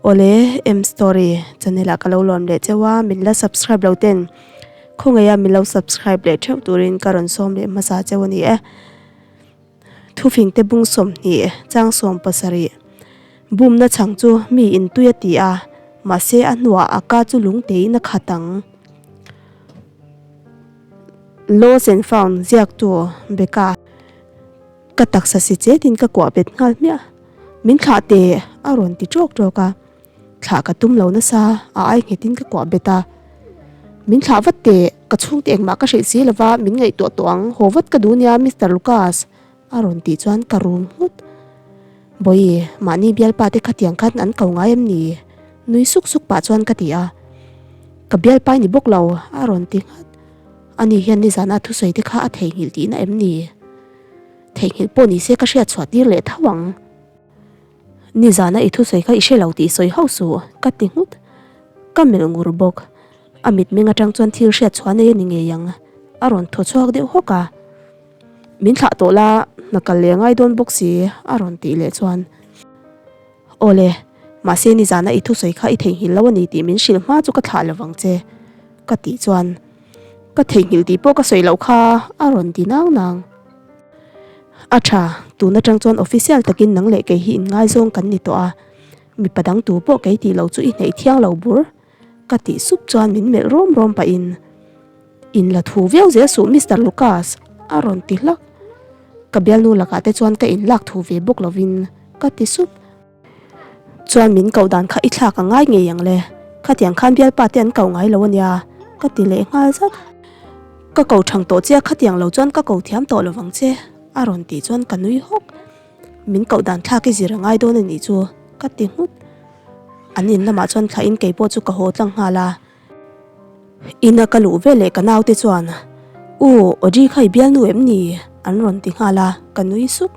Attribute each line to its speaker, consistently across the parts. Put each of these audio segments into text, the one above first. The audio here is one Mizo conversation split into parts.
Speaker 1: Awle M story channel ah ka lo lawm leh cheu a, min la subscribe lo ten khawngaih a min lo subscribe leh theuh turin ka rawn sawm leh hmasa cheu a ni e. Thufing te bung 20 chang 70 bumna chhang chu mi in tui a ti a, mahse a hnuah a ka chu lung tein a khat ang. Lost and found ziaktu Becca. Ka taksa si chetin ka kuah bet nghal hmiah. Min thlah teh a rawn ti tawk tawk a. Thlah ka tum lo nasa, a ai nghetin ka kuah bet a. Min thlah vat teh, ka chhungte engmah ka hrilh si lova min ngaihtuah tawh ang, haw vat ka duh nia Mister Lucas a rawn tih chuan ka rum nghut. Bawihi, mahni bialpa te khatiang khan an ko ngai em ni? Nui suk suk pah chuan ka ti a. Ka bialpa i ni bawk lo a rawn ti nghat. Ani hian nizana thusawi te kha a theihnghilh tihna em ni? Theihnghilh pawh ni se ka hriat chhuah tir leh tho ang. Nizana i thusawi kha i hre lo tih sawi hauh suh, ka ti nghut. Ka melh ngur bawk. A mitmeng atang chuan thil hriat chhuah nei a ni ngei ang. A rawn thaw chhuak deuh hawk a. Min thlah tawh la, hna kal leh ngai dawn bawk si, a rawn tih leh chuan. Awle, mahse nizana i thusawi kha i theihnghilh lo a ni tih min hrilh hma chu ka thlah lo vang che, ka tih chuan. Ka theihnghilh tih pawh ka sawi loh kha, a rawn ti nang nang. A tha, tun atang chuan official takin nang leh kei hi inngaizawng kan ni tawh a, mipa dang tu pawh kei tih loh chu i hneih thiang lo bur, ka tih sup chuan min melh rawm rawm pahin, In la thu viau zel suh Mister Lucas, a rawn ti hlak. Ka bialnu lakah te chuan ka inlak thu ve bawk lovin ka ti sup. Chuan min koh dan kha i thlak a ngai ngei ang le, khatiang khan bialpa te an ko ngai lo a nia, ka ti leh nghal zat. Ka ko thang tawh che a khatiang lo chuan ka ko thiam tawh lovang che, a rawn tih chuan ka nui hawk. Min koh dan thlak i zir a ngai dawn a nih chu, ka ti nghut. An in lamah chuan thlahin kei pawh chu ka haw tlang nghal a. Ina ka luh veleh ka naute chuan, U, Audrey kha i bialnu em ni? an rawn ti nghal a, ka nui suk.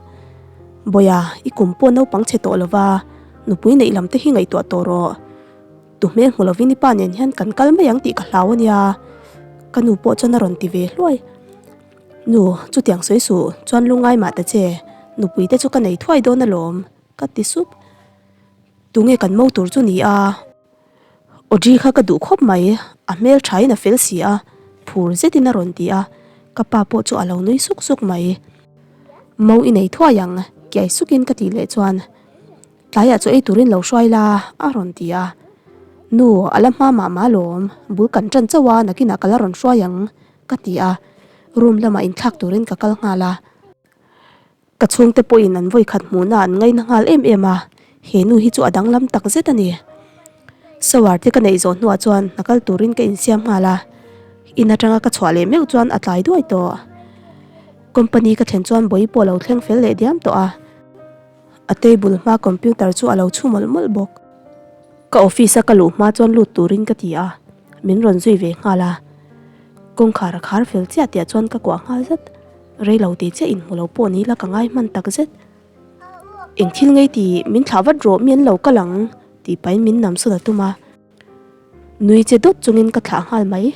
Speaker 1: Bawiha, i kum pawh naupang chhe tawh lova, nupui neih lam te hi ngaihtuah tawh rawh. Tu hmel hmu lovin i pa nen hian kan kal mai ang tih ka hlau a nia, ka nu pawh chuan a rawn ti ve hluai. Nu, chutiang sawi suh, chuan lungngai mah ta che, nupui te chu ka nei thuai dawn alawm, ka ti sup. Tunge kan mo tur chu ni a? Audrey kha ka duh khawp mai, a hmel thain a fel si a, phur zetin a rawn ti a, ka pa pawh chu a lo nui suk suk mai. Mo i nei thuai ang, kiai sukin ka tih leh chuan, Tlaiah chu ei turin lo hruai la, a rawn ti a. Nu, a la hma mah mah alawm, bul kan ṭan chauh a, nakinah ka la rawn hruai ang, ka ti a, room lamah inthlak turin ka kal nghal a. Ka chhungte pawhin an vawikhat hmuhna an ngaina nghal em em a, he nu hi chu a danglam tak zet a ni. Shower te ka neih zawh hnuah chuan hna kal turin ka insiam nghal a, in atanga ka chhuah leh meuh chuan a tlai duai tawh. Company ka thlen chuan bawi pawh a lo thleng fel leh diam tawh a, a table hma computer chu a lo chhu mawlh mawlh bawk. Ka office a ka luh hma chuan lut turin ka ti a, min rawn zui ve nghal a. Kawngkhar a khar fel chiah tih ah chuan ka kuah nghal zat. Rei lo tih chiah inhmu lo pawh ni la ka ngai hman tak zet. Eng thil ngei tih min thlah vat rawh mi an lo kal ang tih pahin min nam sawn a tum a. Nui che dawt chungin ka thlah nghal mai.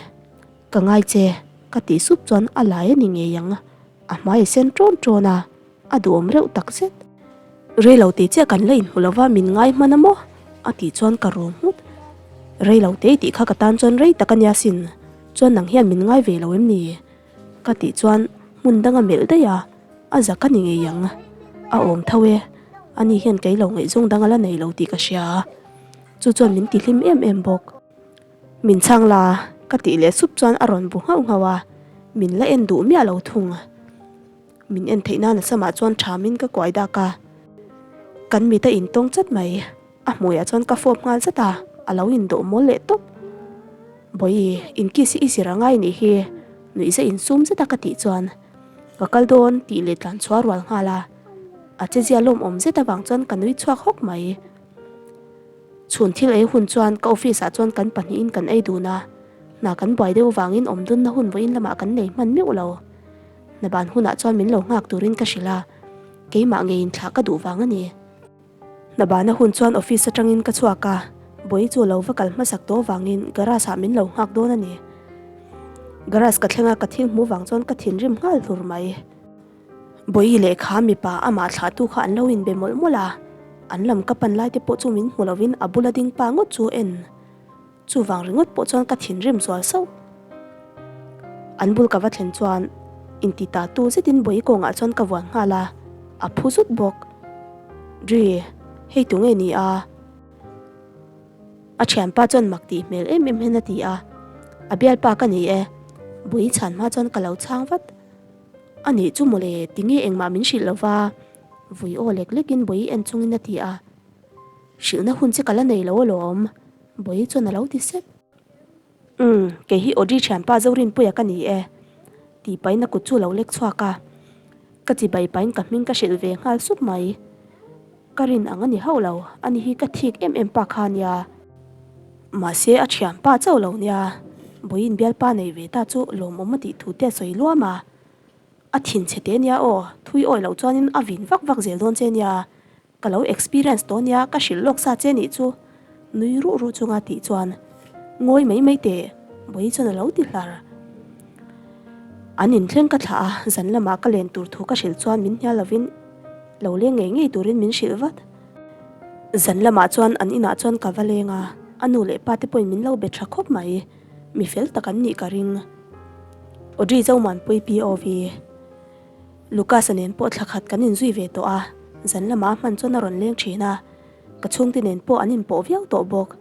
Speaker 1: Ka ngai che ka tih sup chuan a lai a ni ngei ang. A hmai a sen ṭawn ṭawn a, a duhawm reuh tak zet. Rei lo tih chiah kan la inhmu lo va min ngai hman a maw? A tih chuan ka rum nghut. Rei lo tei tih kha ka tan chuan rei tak a nia sin. Chuan nang hian min ngai ve lo em ni? Ka tih chuan hmun danga melh daih a, a zak a ni ngei ang. A awm tho e, ani hian kei lo ngaihzawng dang a la nei lo tih ka hria. Chu chuan min ti hlim em em bawk. Min chhang la, ka tih leh sup chuan a rawn bu nghauh nghauh a, min la en duh miah lo thung. Min en theih nan a samah chuan thamin ka kuai dak a, kan mit a intawng chat mai. A hmuiah chuan ka fawp nghal zat a, a lo indawh mawl leh tawp. Bawihi, in kiss hi i zir a ngai nih hi, nuihza insum zet a ka tih chuan ka kal dawn tih leh tlan chhuah rual nghal a. A chezia lawmawm zet avang chuan ka nui chhuak hawk mai. Chhun thil ei hun chuan ka office ah chuan kan pahnihin kan ei dun a, hna kan buai deuh vangin awm dunna hun vawiin lamah kan nei hman meuh lo. Hna ban hunah chuan min lo nghak turin ka hrilh a, keimah ngeiin thlah ka duh vang a ni. Hna bana hun chuan office atangin ka chhuak a, Bawi chu lo va kal hmasak tawh vangin garage ah min lo nghak dawn a ni. Garage ka thleng a, ka thil hmu vang chuan ka thinrim nghal hlur mai. Bawi lehkha mipa amah thlahtu kha an lo inbe mawlh mawlh a. An lam ka pan lai te pawh chu min hmu lovin a bula ding pa ngawt chu en. Chuvang ringawt pawh chuan ka thinrim zual sauh. An bul ka va thlen chuan inti ta tu zetin bawi kawngah chuan ka vuan nghal a, a phu zut bawk. Dri, hei tu nge ni a? A thianpa chuan mak tih hmel em em hian a ti a, A bialpa ka ni e, bawi chhan hma chuan ka lo chhang vat. A nih chu mawle, tinge engmah min hrilh lova? Vui aw lek lekin bawi en chungin a ti a. Hrilhna hun che ka la nei lo alawm, Bawi chuan a lo ti sep. Umm, kei hi Audrey thianpa Zorinpuia ka ni e, tih pahin a kut chu a lo lek chhuak a. Ka chibai pahin ka hming ka hrilh ve nghal sup mai. Ka rin ang a ni hauh lo, ani hi ka thik em em pa kha a nia. Mahse a thianpa chauh lo nia, Bawiin bialpa nei ve ta chu lawmawm a tih thu te a sawi luam a. A thinchhe te nia aw, thui awi loh chuanin a vin vak vak zel dawn che nia. Ka lo experience tawh nia ka hrilh lawk sa che nih chu nui ruh ruh chunga tih chuan ngawi mai mai teh Bawi chuan a lo ti hlar. An inthleng ka thlah a, zan lamah ka len tur thu ka hrilh chuan min hnial lovin lo leng ngei ngei turin min hrilh vat. Zan lamah chuan an inah chuan ka va leng a, a nu leh pa te pawhin min lo be tha khawp mai, mi fel tak an nih ka ring. Audrey Zomuanpui POV. Lucas-a nen pawh thla khat kan inzui ve tawh a, zan lamah a hman chuan a rawn leng thin a, ka chhungte nen pawh an inpawh viau tawh bawk.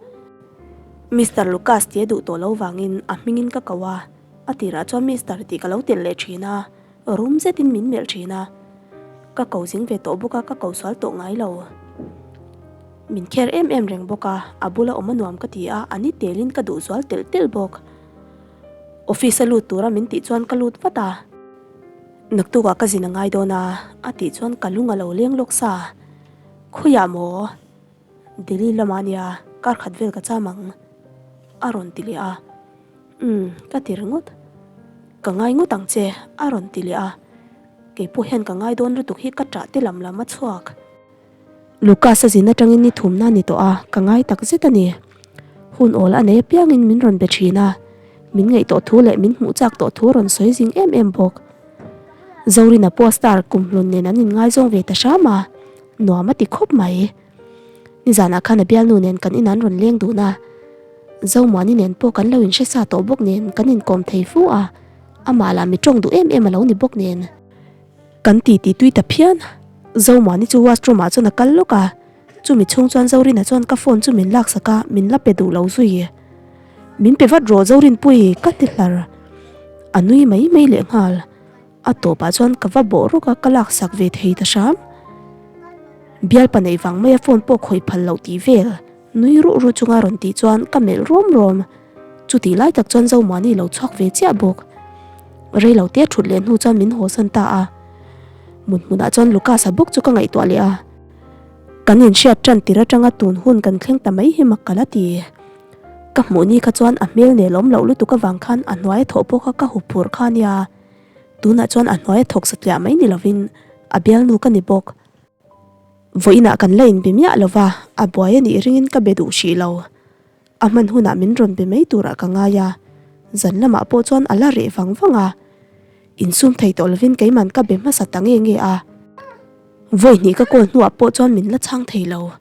Speaker 1: Mister Lucas tih a duh tawh lo vangin a hmingin ka ko a, a tirah chuan Mister tih ka lo telh leh thin a, rum zetin min melh thin a. Ka ko zing ve tawh bawk a, ka ko sual tawh ngai lo. Min kher em em reng bawk a, a bula awm a nuam ka ti a, a ni telin ka duh zual telh telh bawk. Office a lut tura min tih chuan ka lut vat a. Naktukah ka zin a ngai dawn a, a tih chuan ka lung a lo leng lawk sa. Khawiah maw? Delhi lamah nia, kar khat vel ka cham ang, a rawn ti leh a. Umm, ka ti ringawt. Ka ngai ngawt ang che, a rawn ti leh a. Kei pawh hian ka ngai dawn lutuk hi ka ṭah te lam lam a chhuak. Lucas a zin atangin ni thumna a ni tawh a, ka ngai tak zet a ni. Hun awl a nei apiangin min rawn be thin a, min ngaih tawh thu leh min hmuh chak tawh thu a rawn sawi zing em em bawk. Zorina pawh star kumhlun nen an inngaizawng ve ta hram a, nuam a ti khawp mai. Nizanah khan a bialnu nen kan in an rawn leng dun a, Zomuani nen pawh kan lo inhre sa tawh bawk nen kan inkawm thei fu a, amah lah mi tawng duh em em a lo ni bawk nen. Kan ti ti tui ta phian. Zomuani chu washroom ah chuan a kal lawk a, chumi chhung chuan Zorina chuan ka phone chu min laksak a, min la pe duh lo zui. Min pe vat rawh Zorinpui ka ti hlar. A nui mai mai leh nghal. A tawpah chuan ka va bawh rawk a, ka laksak ve thei ta hram. Bialpa neih vang mai a phone pawh khawih phal loh tih vel. Nui ruh ruh chunga rawn tih chuan ka melh rawm rawm. Chutih lai tak chuan Zomuani lo chhuak ve chiah bawk. Rei lo te thut leh hnu chuan min hawsan ta a. Mut hmunah chuan Lucas-a bawk chu ka ngaihtuah leh a. Kan inhriat tan tir atanga tun hun kan thleng ta mai hi mak ka la ti. Ka hmuh ni kha chuan a hmel nelawm loh lutuk avang khan a hnuai a thawh pawh kha ka hup phur kha nia. Tunah chuan a hnuai a thawk satliah mai ni lovin a bialnu ka ni bawk. Vawiinah kan la inbe miah lo va, a buai a nih ringin ka be duh hrih lo. A hman hunah min rawn be mai turah ka ngai a, zan lamah pawh chuan a la reh vang vang a. Insum thei tawh lovin keiman ka be hmasa ta nge nge a. Vawi hnih ka call hnuah pawh chuan min la chhang thei lo.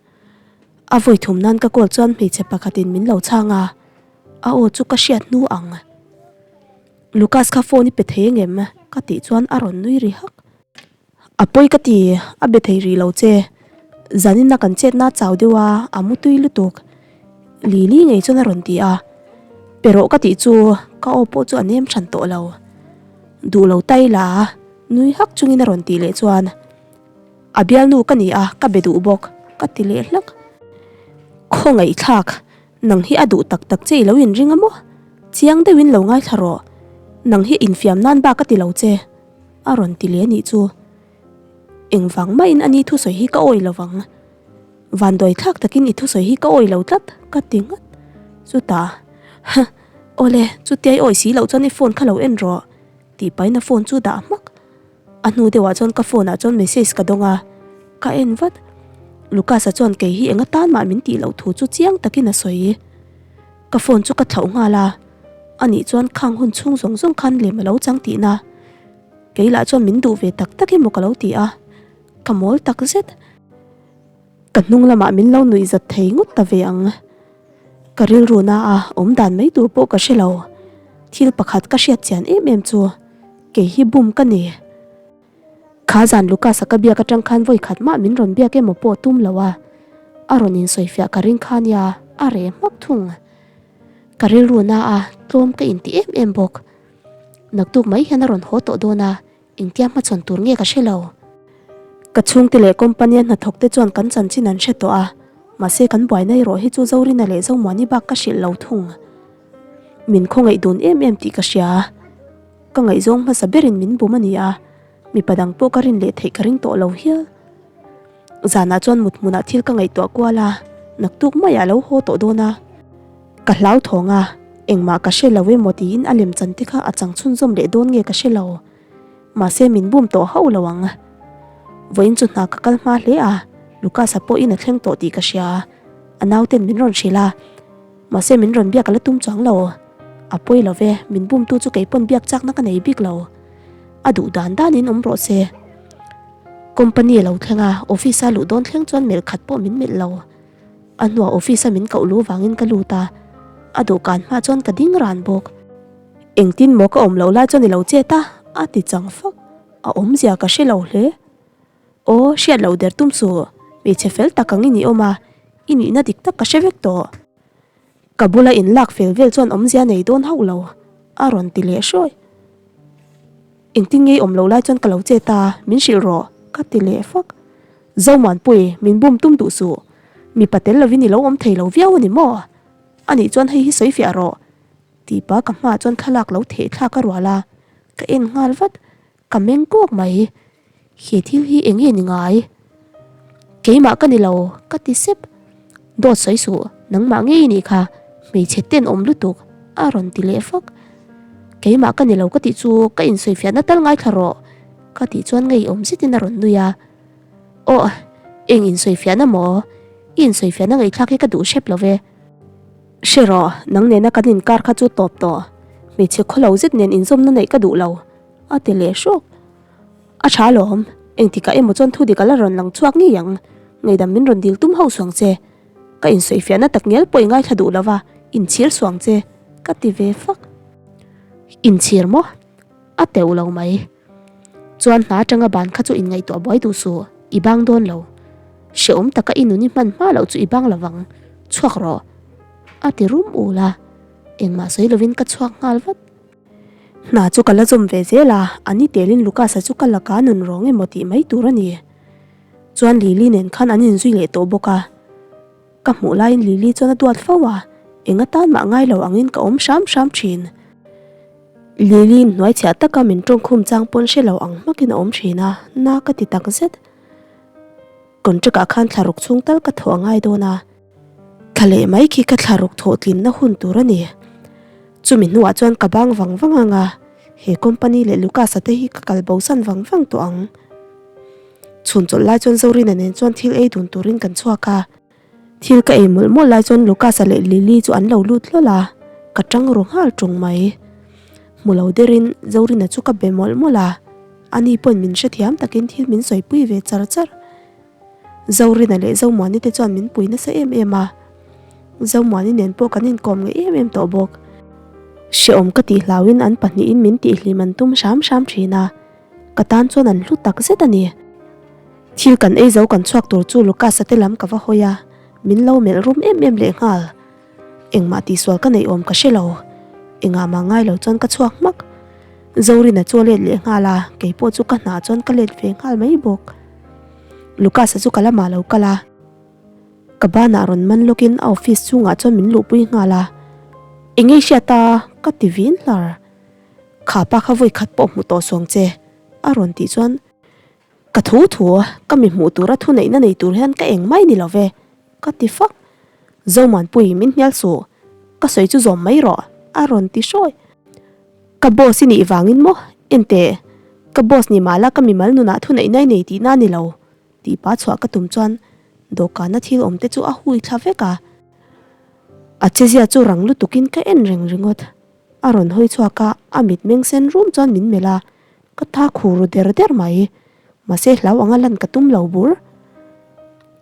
Speaker 1: A vawi thum nan ka call chuan hmeichhe pakhatin min lo chhang a, a aw chu ka hriat hnu ang. Lucas kha phone i pe thei angem? ka tih chuan a rawn nui ri hak. A pawi ka ti, a be thei rih lo che. Zanin a kan chetna chau deuh a, a mu tui lutuk. Lili ngei chuan a rawn ti a. Pe rawh ka tih chu ka aw pawh chu a nem hran tawh lo. Duh lo tai la, nui hak chungin a rawn tih leh chuan, A bialnu ka ni a, ka be duh bawk, ka ti leh hlak. Khawngaihthlak, nang hi a duh tak tak che i lo inring a maw? Chiang deuhin lo ngaithla rawh. Nang hi infiam nan bak ka ti lo che. A rawn ti leh anih chu. Engvang mahin ani thusawi hi ka awih lovang. Vanduai thlak takin i thusawi hi ka awih lo tlat ka ti nghat. Chutah, Huh, awle, chutia i awih si loh chuan i phone kha lo en rawh tih pahin a phone chu dah hmak. A hnu deuhah chuan ka phone ah chuan message ka dawng a, ka en vat. Lucas-a chuan kei hi eng atan mah min tih loh thu chu chiang takin a sawi. Ka phone chu ka thlauh nghal a, anih chuan khang hun chhung zawng zawng khan lem a lo chang tihna. Kei lah chuan min duh ve tak tak emaw ka lo ti a, ka mawl tak zet. Ka hnung lamah min lo nuih zat thei ngawt ta ve ang. Ka rilru na a awm dan mai tur pawh ka hre lo. Thil pakhat ka hriat chian em em chu kei hi bum ka ni. Kha zan Lucas-a ka biak atang khan vawi khat mah min rawn biak emaw pawh tum lo a, a rawn insawifiah ka ring kha nia a reh hmak thung. Ka rilru na a tlawm ka inti em em bawk. Naktuk mai hian a rawn haw tawh dawn a, engtia hmachhawn tur nge ka hre lo. Ka chhungte leh company-a hnathawk te chuan kan chanchin an hre tawh a, mahse kan buaina erawh hi chu Zorina leh Zomuani bak ka hrilh lo thung. Min khawngaih dun em em tih ka hria. Ka ngaihzawng hmasa berin min bum a ni a, mipa dang pawh ka rin leh theih ka ring tawh lo hial. Zanah chuan mut hmunah thil ka ngaihtuah kual a, naktuk maiah a lo haw tawh dawn a. Ka hlauthawng a, engmah ka hre lo emaw tiin a lemchan te kha a chang chhunzawm leh dawn nge ka hre lo. Mahse min bum tawh hauh lo ang. Vawiin chu hna ka kal hma hle a, Lucas-a pawhin a thleng tawh tih ka hria. A nauten min rawn hrilh a, mahse min rawn biak a la tum chuang lo. A pawi lo ve, min bumtu chu kei pawn biak chakna ka nei bik lo. A duh dan danin awm rawh se. Company a lo thleng a, office a luh dawn thleng chuan melh khat pawh min melh lo. A hnuah office a min koh lu vangin ka lut a, a dawhkan hma chuan ka ding ran bawk. Engtin maw ka awm loh lai chuan i lo chet a? a ti chang fak. A awmzia ka hre lo hle. Aw, hriat loh der tum suh, hmeichhe fel tak ang i ni awm a, i nihna dik tak ka hre vek tawh. Ka bula in lak fel vel chuan awmzia nei dawn hauh lo, a rawn ti leh hrawi. Engtin ngei awm loh lai chuan ka lo che ta, min hrilh rawh, ka ti leh fak. Zomuanpui, min bum tum duh suh. Mipa tel lovin i lo awm thei lo viau a ni maw? Anih chuan hei hi sawi fiah rawh, tih pah ka hmaah chuan thlalak lo theh thlak a rual a, ka en nghal vat. Ka meng kawk mai, he thil hi eng nge ni ngai? Keimah ka ni lo, ka ti sep. Dawt sawi suh, nangmah ngei i nih kha, hmeichhe tenawm lutuk, a rawn ti leh fak. Keimah ka ni lo ka tih chu ka insawifiahna tal ngaithla rawh, ka tih chuan ngeiawm zetin a rawn nui a. Aw, eng insawifiahna maw? I insawifiahna ngaihthlak hi ka duh hrep lo ve. Hre rawh, nang nena kan inkar kha chu tawp tawh. Hmeichhe khawlo zet nen inzawmna neih ka duh lo. A ti leh hrawk. A tha alawm, engtikah emaw chuan thu dik a la rawn lang chhuak ngei ang. Ngeihdam min rawn dil tum hauh suang che. Ka insawifiahna tak ngial pawh i ngaithla duh lo va, inchhir suang che, ka ti ve fak. Inchhir maw? A teuh lo mai. Chuan hna atanga ban kha chu inngaihtuah buai duh suh, i bang dawn lo. Hrehawm taka i nun i hman hma loh chu i bang lo vang, chhuak rawh. A ti rum ul a, engmah sawi lovin ka chhuak nghal vat. Hna chu ka la zawm ve zel a, a ni telin Lucas-a chu ka laka nun rawng emaw tih mai tur a ni. Chuan Lily nen khan an inzui leh tawh bawk a. Ka hmuh laiin Lily chuan a duat fo a, eng atan mah ngai lo angin ka awm hram hram thin. Lily-in hnuaichhiah taka min tawngkhum chang pawn hre lo ang hmakin a awm thin a, na ka ti tak zet. Contract ah khan thlaruk chhung tal ka thawh a ngai dawn a. Thla leh mai khi ka thlaruk thawh tlinna hun tur a ni. Chumi hnuah chuan ka bang vang vang ang a, he company leh Lucas-a te hi ka kal bosan vang vang tawh ang. Chhun chawlh lai chuan Zorina nen chuan thil ei dun turin kan chhuak a. Thil ka ei mawlh mawlh lai chuan Lucas-a leh Lily chu an lo lut hlawl a, ka tang ru nghal tung mai. Hmu lo derin Zorina chu ka be mawlh mawlh a, ani pawn min hrethiam takin thil min sawipui ve char char. Zorina leh Zomuani te chuan min pui nasa em em a, Zomuani nen pawh kan inkawm ngei em em tawh bawk. Hrehawm ka tih hlauin an pahnihin min tihhlim an tum hram hram thin a, ka tan chuan an hlu tak zet a ni. Thil kan ei zo kan chhuak tur chu Lucas-a te lam ka va hawi a, min lo melh rum em em lehnghal. Engmah tihsual ka neih awm ka hre lo. Engah mah ngai lo chuan ka chhuak hmak. Zorina chu a let leh nghal a, kei pawh chu ka hnah chuan ka let ve nghal mai bawk. Lucas-a chu ka lamah lo kal a, ka banah rawn man lawkin a office chhungah chuan min luhpui nghal a. Eng nge i hriat a? ka ti vin hlar. Kha pa kha vawi khat pawh hmu tawh suang che, a rawn tih chuan Ka thu thu, ka mi hmuh tura thuneihna nei tur hian ka eng mai ni lo ve, ka ti fak. Zomuanpui, min hnial suh, ka sawi chu zawm mai rawh, a rawn ti hrawi. Ka boss i nih vangin maw? Enteh, ka boss ni mahla ka mimal nunah thuneihna i nei tihna a ni lo, tih pa chhuah ka tum chuan dawhkana thil awm te chu a hui thla vek a. A chezia chu rang lutukin ka en reng ringawt. A rawn hawi chhuak a, a mitmeng sen rum chuan min melh a, Ka tha khur ru der der mai. Mahse hlau anga lan ka tum lo bur.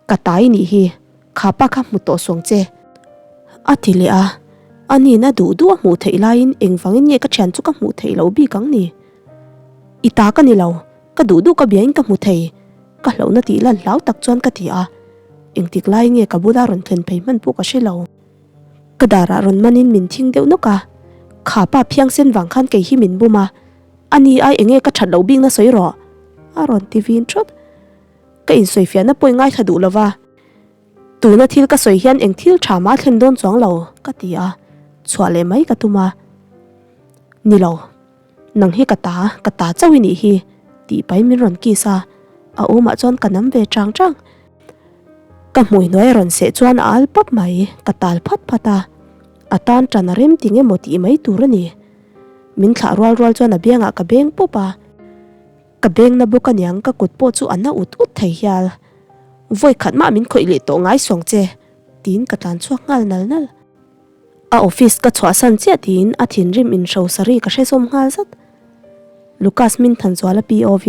Speaker 1: Ka ta i nih hi, kha pa kha hmu tawh suang che. A ti leh a, aniin a duh duh a hmuh theih laiin engvangin nge ka thian chu ka hmuh theih loh bik ang ni? I ta ka ni lo, ka duh duh ka biain ka hmu thei, ka hlauhna tih lan hlau tak chuan ka ti a, engtik laiin nge ka bula rawn thlen phei hman pawh ka hre lo. Ka darah rawn manin min thing deuh nawk a, kha pa phiangsen vang khan kei hi min bum a, ani ai enge ka that loh bikna sawi rawh a rawn ti vin thawt. Ka insawifiahna pawh i ngaithla duh lo va, tuna thil ka sawi hian eng thil tha mah a thlen dawn chuang lo ka ti a, chhuah leh mai ka tum a. Ni lo, nang hi ka ta, ka ta chauh i nih hi tih pahin min rawn kiss a, a awmah chuan ka nam ve chang chang. Ka hmui hnuai a rawn seh chuan a al pap mai, ka tal phat phat a, a tan tan a rem ti nge maw tih mai tur a ni. Min thlah rual rual chuan a biangah ka beng pawp a. Ka bengna bawk aniang ka kut pawh chu a na ut ut thei hial. Vawi khat mah min khawih leh tawh ngai suang che, tiin ka tlan chhuak nghal nal nal. A office ka chhuahsan chiah tiin a thinrim in hro sari ka hre zawm nghal zat. Lucas min than zual a POV.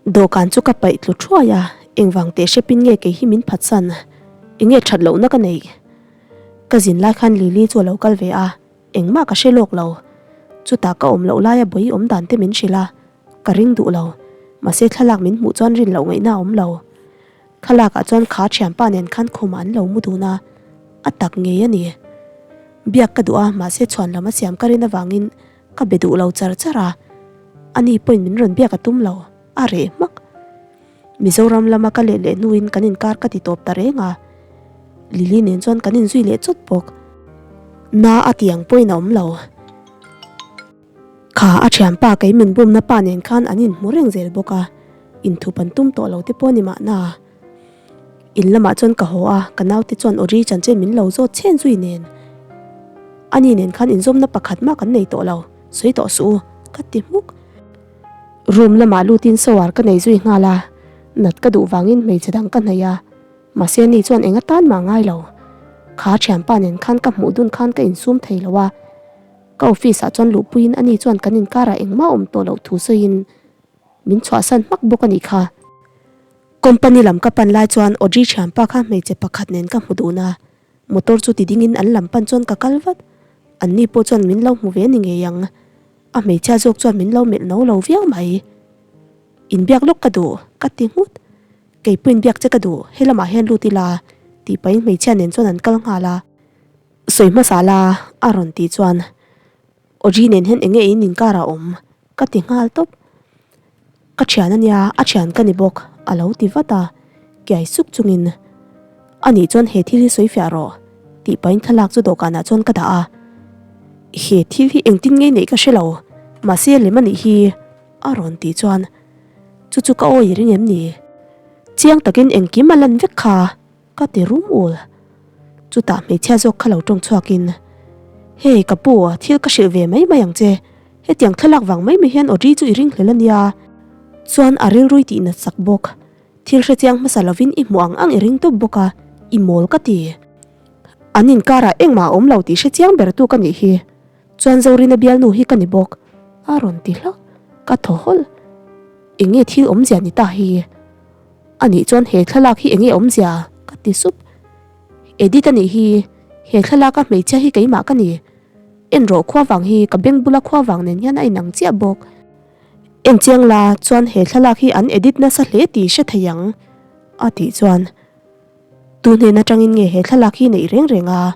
Speaker 1: Dawhkan chu ka paih tlu thuai a, engvang teh hrepin nge kei hi min phatsan? Enge that lohna ka neih? Ka zin lai khan Lily chu a lo kal ve a. Engmah ka hre lawk lo. Chutah ka awm loh laia bawi awm dan te min hrilh a, ka ring duh lo. Mahse thlalak min hmuh chuan rin loh ngaihna a awm lo. Thlalakah chuan kha thianpa nen khan khumah an lo mu dun a, a tak ngei a ni. Biak ka duh a, mahse chhuan lam a siam ka rin avangin ka be duh lo char char a. Ani pawhin min rawn biak a tum lo, a reh hmak. Mizoram lama ka let leh hnuin kan inkar ka ti tawp ta reng a, Lily nen chuan kan inzui leh chawt bawk. Na a ti ang pawhin a awm lo. Kha a thianpa kei min bumna pa nen khan an inhmu reng zel bawk a, inthup an tum tawh lo te pawh a ni mahna. In lamah chuan ka haw a, ka naute chuan Audrey chanchin min lo zawt chhen zui nen. Ani nen khan inzawmna pakhat mah kan nei tawh lo, sawi tawh suh u, ka ti hmuk. Room lamah lutin shower ka nei zui nghal a, nat ka duh vangin hmeichhe dang ka hnaih a, mahse ani chuan eng atan mah ngai lo. Kha thianpa nen khan ka hmuh dun khan ka insum thei lo a, ka office ah chuan luhpuiin ani chuan kan inkarah engmah awm tawh loh thu sawiin min chhuahsan hmak bawk a nih kha. Company lam ka pan lai chuan Audrey thianpa kha hmeichhe pakhat nen ka hmu dun a, motor chu ti dingin an lam pan chuan ka kal vat, anni pawh chuan min lo hmu ve ni ngei ang. A hmeichhia zawk chuan min lo melh no lo viau mai. Inbiak lawk ka duh, ka ti nghut. Keipawh inbiak che ka duh, he lamah hian lut ila, tih pahin hmeichhia nen chuan an kal nghal a. Sawi hmasa la, a rawn tih chuan, Audrey nen hian enge in inkar a awm? ka ti nghal tawp. Ka thian a nia, a thian ka ni bawk, a lo ti vat a, kiai suk chungin, A nih chuan he thil hi sawi fiah rawh, tih pahin thlalak chu dawhkanah chuan ka dah a. He thil hi engtin nge neih ka hre lo, mahse a lem a nih hi, a rawn tih chuan, Chu chu ka awi ring em ni? Chiang takin engkim a lan vek kha. Ka ti rum ul. Chutah hmeichhia zawk kha lo tawng chhuakin, Hey, ka pu, thil ka hrilh ve mai mai ang che. Hetiang thlalak vang mai mai hian Audrey chu i ring hlel a nia. Chuan a rilrui tih nat sak bawk. Thil hrechiang hmasa lovin i hmuh ang ang i ring tawp bawk a, i mawl ka ti. An inkarah engmah a awm lo tih hrechiang ber tu ka nih hi. Chuan Zorina bialnu hi ka ni bawk, a rawn ti hlauh. Ka thaw hawlh. Enge thil awmzia ni ta hi? A nih chuan he thlalak hi enge awmzia? ka ti sup. Edit a nih hi, he thlalaka hmeichhia hi keimah ka ni. En rawh khua vang hi ka beng bula khua vang nen hian a inang chiah bawk. En chiang la chuan he thlalak hi an edit nasa hle tih hre thei ang, a tih chuan tu hnen atangin nge he thlalak hi neih reng reng a,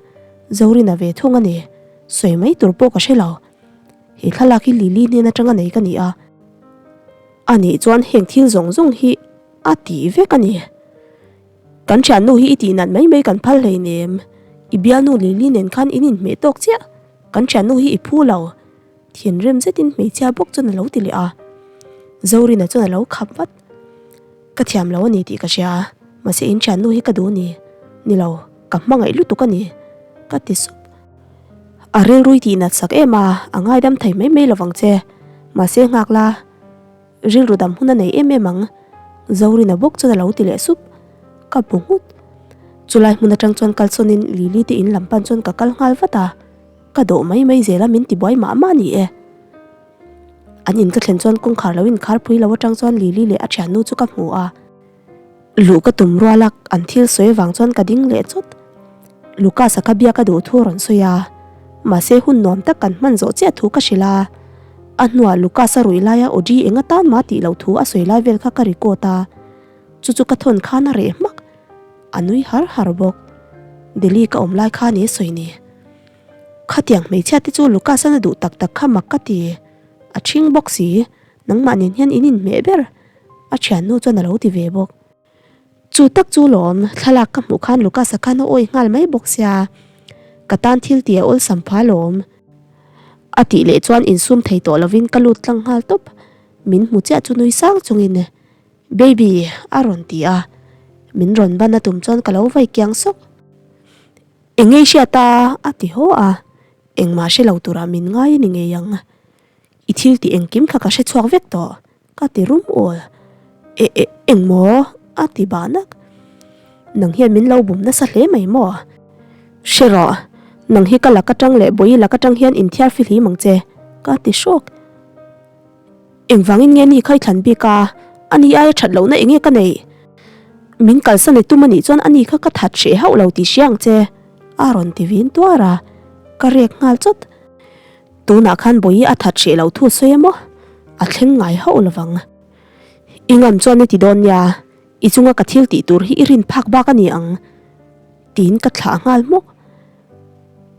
Speaker 1: Zorina ve thung a ni. Sawi mai tur pawh ka hre lo. He thlalak hi Lily hnen atanga nei ka ni a. A nih chuan heng thil zawng zawng hi a tih vek a ni. Kan thiannu hi i tih nat mai mai kan phal hleinem. I bialnu Lily nen khan in inhmeh tawk chiah. Kan thiannu hi i phu lo. Thinrim zetin hmeichhia bawk chuan a lo ti leh a. Zorina chuan a lo khap vat. Ka thiam lo a ni tih ka hria. Mahse in thiannu hi ka duh a ni. Ni lo, ka hmangaih lutuk a ni. Ka ti sup. A rilrui tih nat sak em a, a ngaidam thei mai mai lovang che. Mahse nghak la, rilru dam hun a nei em em ang. Zorina bawk chuan a lo ti leh sup. Ka bu nghut. Chulai hmun atang chuan kal sawnin Lily te in lam pan chuan ka kal nghal vat a. Ka dawh mai mai zel a min ti buai mah mah a ni e. An in ka thlen chuan kawngkhar lo inkhar pui lo atang chuan Lily leh a thiannu chu ka hmu a. Luh ka tum rual a, an thil sawi avang chuan ka ding leh chawt. Lucas-a ka biak a duh thu a rawn sawi a, mahse hun nuam tak kan hman zawh chiah thu ka hrilh a. A hnuah Lucas-a ruih laia Audrey eng atan mah tih loh thu a sawi lai vel kha ka record a, chu chu ka thawn khan a reh hmak. A nui har har bawk. Delhi ka awm lai kha ni a sawi ni. Khatiang hmeichhia te chu Lucas-a na duh tak tak kha mak ka ti. A ṭhing bawk si, nangmah nen hian in inhmeh ber. A thiannu chuan a lo ti ve bawk. Chu tak chu lawm, thlalak ka hmuh khan Lucas-a khan a awi nghal mai bawk sia, ka tan thil tih a awlsam pha lawm. A tih leh chuan insum thei tawh lovin ka lut tlang nghal tawp. Min hmu chiah chu nui sang chungin, Baby! a rawn ti a, min rawn ban a tum chuan ka lo vai kiang sawk. Eng ngei hriat a? a ti haw a, engmah hre lo turah min ngai a ni ngei ang. I thil tih engkim kha ka hre chhuak vek tawh, ka ti rum awl. E e eng maw? a ti bah nak. Nang hian min lo bum nasa hle mai maw? Hre rawh, nang hi ka lak atang leh bawi lak atang hian inthiar fihlim ang che, ka ti hrawk. Engvangin nge ni kha i thlan bik a, ani aia that lohna enge ka neih? Min kalsan i tum anih chuan ani kha ka that hreh hauh lo tih hria ang che, a rawn ti vin tuar a, ka rek nghal chawt. Tunah khan Bawihi a that hreh loh thu sawi emaw a thleng ngai hauh lovang. I ngam chuan i ti dawn nia, i chunga ka thil tih tur hi i rin phak bak a ni ang tiin ka thlah nghal hmawk.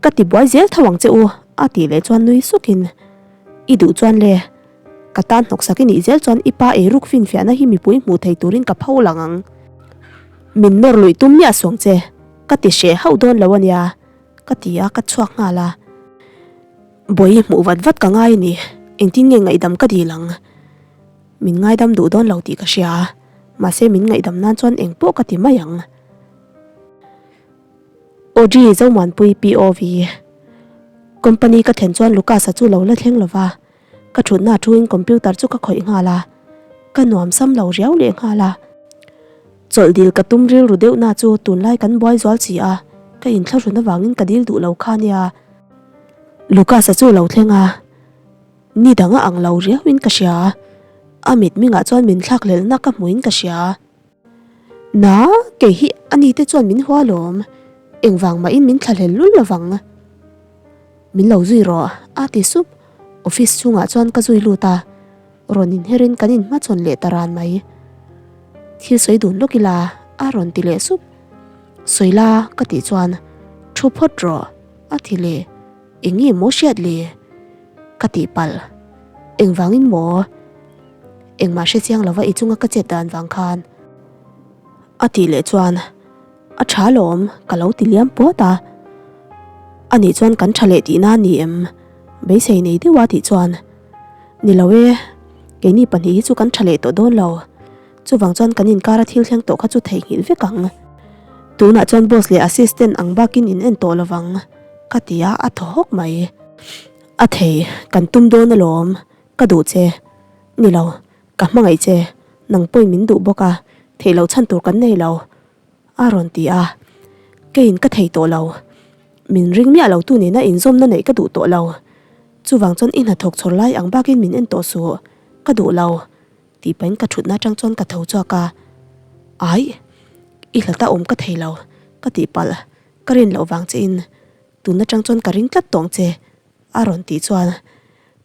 Speaker 1: Ka ti buai zel tho ang che u a tih leh chuan nui sukin, I duh chuan le, ka tan hnawksak i nih zel chuan i pa eiruk finfiahna hi mipui hmuh thei turin ka pho lang ang. Min nawr luih tum miah suang che, ka ti hreh hauh dawn lo a nia. Ka ti a, ka chhuak nghal a. Bawihi hmuh vat vat ka ngai a ni, engtin nge ngaihdam ka dil ang? Min ngaidam duh dawn lo tih ka hria a, mahse min ngaihdam nan chuan eng pawh ka ti mai ang. Audrey Zomuanpui POV Company ka thlen chuan Lucas-a chu lo la thleng lo va, ka thutna thuin computer chu ka khawih nghal a, ka nuam sam lo riau leh nghal a. Chawlh dil ka tum rilru deuh na chu tunlai kan buai zual si a, ka inthlahrun avangin ka dil duh lo kha nia. Lucas-a chu lo thleng a, ni dang a ang lo riauin ka hria, a mitmingah chuan min thlakhlelhna ka hmuin ka hria. Na, kei hi ani te chuan min hua lawm, engvang mahin min thlahlel lul lovang. Min lo zui rawh, a ti sup. Office chhungah chuan ka zui lut a, rawn inherin kan inhmachhawn leh ta ran mai. Thil sawi dun lawk ila, a rawn ti leh sup. Sawi la, ka tih chuan, Thu phawt rawh, a ti leh. Eng nge maw hriat le? Ka tih palh. Engvangin maw? Engmah hre chiang lova i chunga ka chet dan vang khan. A tih leh chuan. A tha lawm, ka lo ti liam puat a. Anih chuan kan tha leh tihna a ni em? Beisei nei deuh a tih chuan, Ni lo e, keini pahnih hi chu kan tha leh tawh dawn lo. Chuvang chuan kan inkara thil thleng tawh kha chu theihnghilh vek ang. Tunah chuan boss leh assistant ang bakin in en tawh lovang, ka ti a, a thaw hawk mai. A thei, kan tum dawn alawm, ka duh che. Ni lo, ka hmangaih che, nang pawhin min duh bawk a, theih loh chhan tur kan nei lo. A rawn ti a, keiin ka thei tawh lo. Min ring miah lo tu nena inzawmna neih ka duh tawh lo. Chuvang chuan i hnathawk chhawr lai ang bakin min en tawh suh, ka duh lo, tih pahin ka thutna atang chuan ka tho chhuak a. Aih, i hlata awm ka thei lo, ka tih palh, ka rin loh vang chein tun atang chuan ka ring tlat tawng che, a rawn tih chuan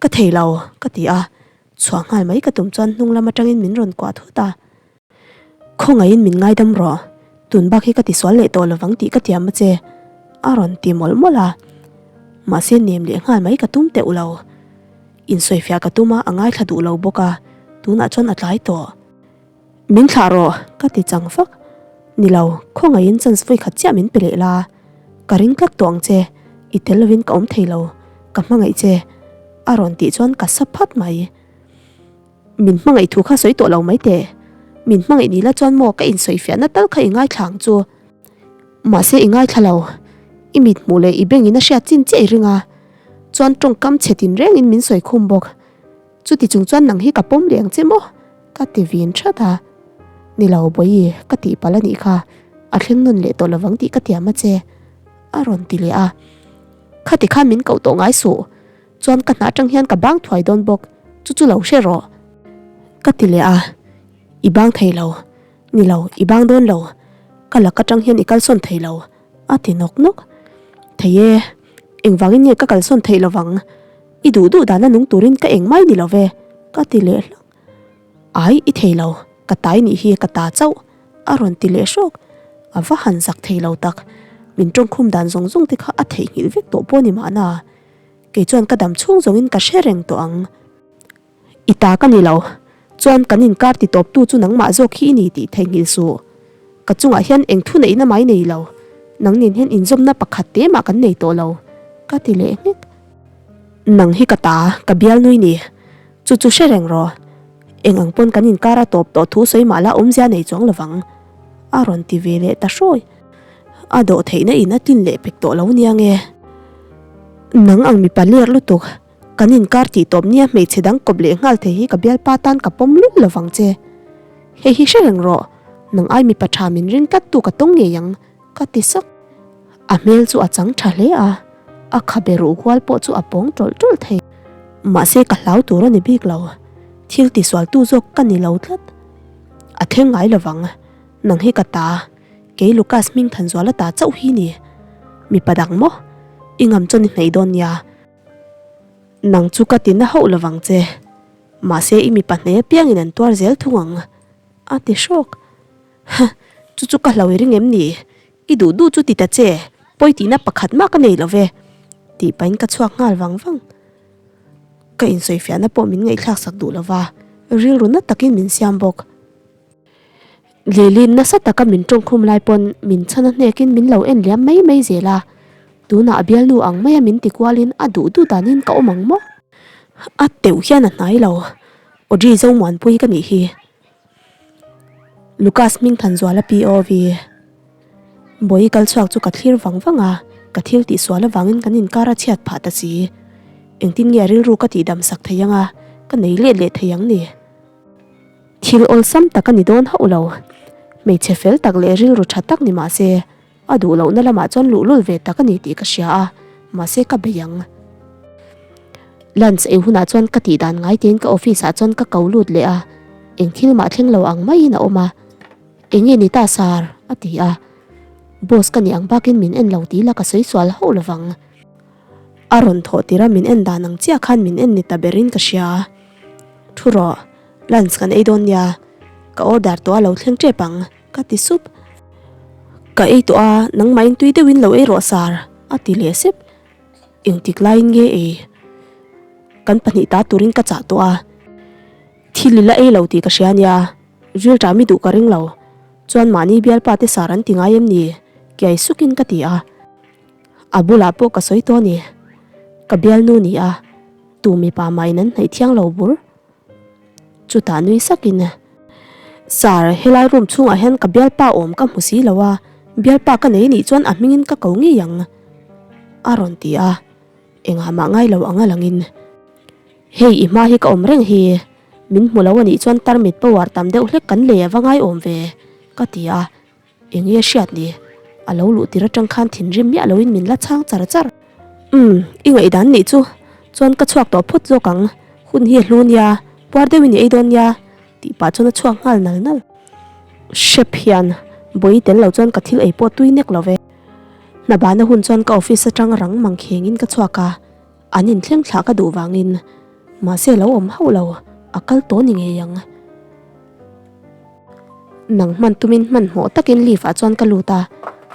Speaker 1: ka thei lo, ka ti a. Chhuah nghal mai ka tum chuan hnung lam atangin min rawn kuah thut a. Khawngaihin min ngaidam rawh, tun bak hi ka tisual leh tawh lovang tih ka tiam a che, a rawn ti mawlh mawlh a. Mahse nem leh nghal mai ka tum teuh lo. Insawifiah ka tum a, a ngaithla duh lo bawk a, tunah chuan a tlai tawh. Min thlah rawh, ka ti chang fak. Ni lo, khawngaihin chance vawi khat chiah min pe leh la. Ka ring tlat tawh ang che, i tel lovin ka awm thei lo, ka hmangaih che, a rawn tih chuan ka sa phat mai. Min hmangaih thu kha sawi tawh lo mai teh. Min hmangaih ni la chuan maw ka insawifiahna tal kha i ngaithla ang chu. Mahse i ngaithla lo. I mit hmuh leh i bengin a hriat chin chiah i ring a. Chuan tawngkam chhe tin rengin min sawi khum bawk. Chuti chung chuan nang hi ka pawm leh ang che maw? Ka ti vin that a. Ni lo Bawihi, ka tih palh a nih kha. A thleng nawn leh tawh lovang tih ka tiam a che. A rawn ti leh a. Khati khan min koh tawh ngai suh. Chuan ka hna atang hian ka bang thuai dawn bawk, chu chu lo hre rawh. Ka ti leh a, I bang thei lo. Ni lo, i bang dawn lo. Ka lak atang hian i kalsawn thei lo, a ti nawk nawk. Thei e, engvangin nge ka kalsawn theih lovang? I duh duh dana nung turin ka eng mai ni lo ve, ka ti leh hlak. Ai, i thei lo, ka tai nih hi ka ta chauh, a rawn ti leh hrawk. A va han zak thei lo tak. Min tawngkhum dan zawng zawng te kha a theihnghilh vek tawh pawh ni mahna. Kei chuan ka dam chhung zawngin ka hre reng tawh ang. I ta ka ni lo. Chuan kan inkar ti tawptu chu nangmah zawk hi i ni tih theihnghilh suh. Ka chungah hian eng thu neihna mai nei lo. Nang nen hian inzawmna pakhat te mah kan nei tawh lo, ka ti leh nghek. Nang hi ka ta, ka bial nui ni. Chu chu hre reng rawh. Eng ang pawn kan inkar a tawp tawh thu sawi mah la awmzia nei chuang lovang, a rawn ti ve leh ta hrawi. A dawh theihna in a tlin leh pek tawh lo nia nge. Nang ang mipa ler lutuk. Kan inkar tih tawp nia hmeichhe dang kawp leh nghal thei hi ka bialpa tan ka pawm lul lo vang che. Hei hi hre reng rawh, nang ai mipa tha min ring tlat tu ka tawng ngei ang, ka ti sak. A hmel chu a chang tha hle a, a khabe ruh hual pawh chu a pawng tawlh tawlh thei. Mahse ka hlau tur a ni bik lo, thil tisualtu zawk ka ni lo tlat. A thleng ngai lo vang, nang hi ka ta. Kei Lucas hming Thanzuala ta chauh hi ni. Mipa dang maw? I ngam chuan i hnaih dawn nia. Nang chu ka ti na hauh lovang che. Mahse i mipa hneh apiangin an tuar zel thung ang, a ti hrawk. Huh, chu chu ka hlo i ring em ni? I duh duh chu ti ta che, pawi tihna pakhat mah ka nei lo ve, tih pahin ka chhuak nghal vang vang. Ka insawifiahna pawh min ngaihthlak sak duh lova, rilru na takin min siam bawk. Lilin nasa taka min tawngkhum lai pawn min chhan a hnekin min lo en liam mai mai zel a, tunah a bialnu ang maia min ti kualin a duh duh danin ka awm ang maw? A teuh hian a hnai lo, Audrey Zomuanpui ka nih hi. Lucas Hmingthanzuala POV. Bawihi kal chhuak chu ka thlir vang vang a, ka thil tih sual avangin kan inkar a chhiat phah ta si. Engtin nge a rilru ka tihdam sak thei ang a, ka nei let leh thei ang ni? Thil awlsam tak a ni dawn hauh lo. Hmeichhe fel tak leh rilru tha tak ni mah se, a duh lohna lamah chuan luhlul ve tak a ni tih ka hria a, mahse ka bei ang. Lunch ei hunah chuan ka tih dan ngai tein ka office ah chuan ka ko lut leh a, eng thil mah thleng lo ang maiin a awm a. Eng nge ni ta sir? a ti a. Boss ka nih ang bakin min en lo tih la ka sawi sual hauh lovang. A rawn thawh tir a min en dan ang chiah khan min en ni ta berin ka hria. Thu rawh, lunch kan ei dawn nia, ka order tawh a lo thleng tep ang, ka ti sup. Ka ei tawh a, nangmahin tui deuhin lo ei rawh sir, a ti leh sep. Engtik laiin nge ei? Kan pahnih ta turin ka chah tawh a, thil i la ei lo tih ka hria nia, rilṭam i duh ka ring lo. Chuan mahni bialpa te sir an ti ngai em ni? Kiai sukin ka ti a. A bulah pawh ka sawi tawh a ni. Ka bialnu ni a, tu mipa mahin an hnaih thiang lo bur. Chutah nui sakin, Sir, helai room chhungah hian ka bialpa awm ka hmu si lo a, bialpa ka nei nih chuan a hmingin ka ko ngei ang, a rawn ti a. Engah mah ngai lo ang a langin, Hei i hma hi ka awm reng hi, min hmu lo a nih chuan tarmit power tam deuh hlek kan lei a va ngai awm ve, ka ti a. Eng nge hriat ni? A lo luh tir atang khan thinrim miah loin min la chhang char char. Umm, i ngaihdan nih chu. Chuan ka chhuak tawh phawt zawk ang. Hun hi a hlu nia, puar deuhin i ei dawn nia, tih pah chuan a chhuak nghal nal nal. Hrep hian bawi tel lo chuan ka thil ei pawh tui nek lo ve. Hna bana hun chuan ka office atang rang mang khengin ka chhuak a, an inthleng thlah ka duh vangin. Mahse lo awm hauh lo, a kal tawh ni ngei ang. Nang hman tumin hmanhmawh takin lift ah chuan ka lut a,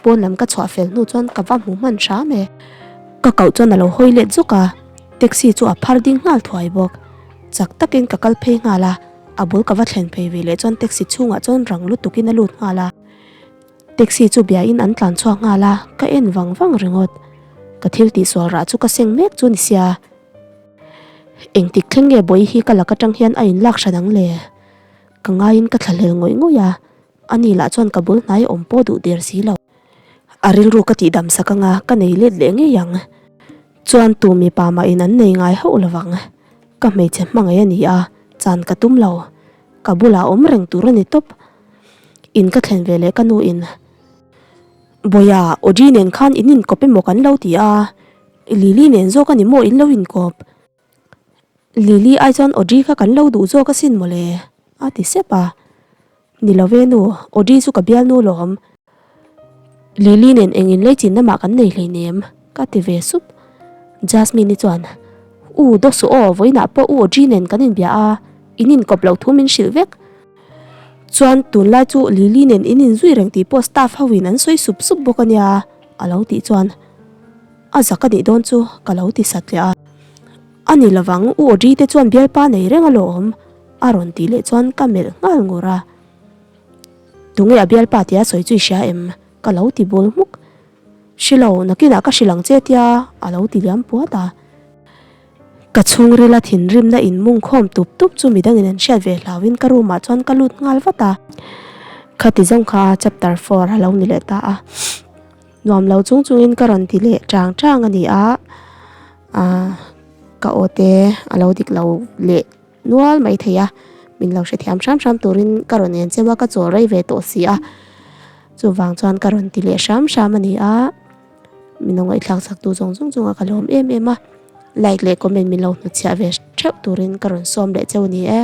Speaker 1: pawn lam ka chhuah fel hnu chuan ka va hmu hman hram e. Ka koh chuan a lo hawi let zuk a, taxi chu a phar ding nghal thuai bawk. Chak takin ka kal phei nghal a, a bul ka va thlen phei ve leh chuan taxi chhungah chuan rang lutukin a lut nghal a. Taxi chu biain an tlan chhuak nghal a, ka en vang vang ringawt. Ka thil tihsual rah chu ka seng mek chu ni sia. Engtik thleng nge bawihi hi ka lak atang hian a inlak hran ang le? Ka ngaiin ka thlahlel ngawih ngawih a, ani lah chuan ka bul hnai awm pawh duh der si lo. A rilru ka tihdam sak anga ka nei let leh ngei ang. Chuan tu mipa mahin an nei ngai hauh lovang. Ka hmeichhe hmangaih a ni a, chan ka tum lo. Ka bulah awm reng tur a ni tawp. In ka thlen ve leh ka nu in, Bawiha, Audrey nen khan in inkawp emaw kan lo ti a, Lily nen zawk a ni maw in lo inkawp? Lily ai chuan Audrey kha kan lo duh zawk asin mawle, a ti sep a. Ni lo ve nu, Audrey chu ka bialnu lawm. Lily nen eng in leichin lamah kan nei hleinem ka ti ve sup. Jasmine-i chuan, U daw suh aw, vawiinah pawh U Audrey nen kan inbia a, in inkawp loh thu min hrilh vek. Chuan tunlai chu Lily nen in inzui reng tih pawh staff ho in an sawi sup sup bawk a nia a lo tih chuan a zak a nih dawn chu ka lo ti sat leh a. A ni lovang, U Audrey te chuan bialpa nei reng alawm a rawn tih leh chuan ka melh nghal ngur a. Tunge a bialpa tia sawi chu i hria em? ka lo ti bul hmuk. Hrilo, nakinah ka hrilh ang che tia a lo ti liam puat a. Ka chhungrila thinrimna in mung khawm tup tup chu midangin an hriat ve hlauhin ka room ah chuan ka lut nghal vat a. Khati zawng kha chapter four a lo ni leh ta a. Nuam lo chung chungin ka rawn ti leh chang chang a ni a, ah ka aw te a lo dik lo leh nual mai thei a, min lo hrethiam hram hram turin ka rawn en cheu a, ka chawl rei ve tawh si a, chuvang chuan ka rawn ti leh hram hram a ni a. Min lo ngaihthlak chak tu zawng zawng chungah ka lawm em em a, like leh comment min lo hnutchhiah ve theuh turin ka rawn sawm leh cheu a ni e.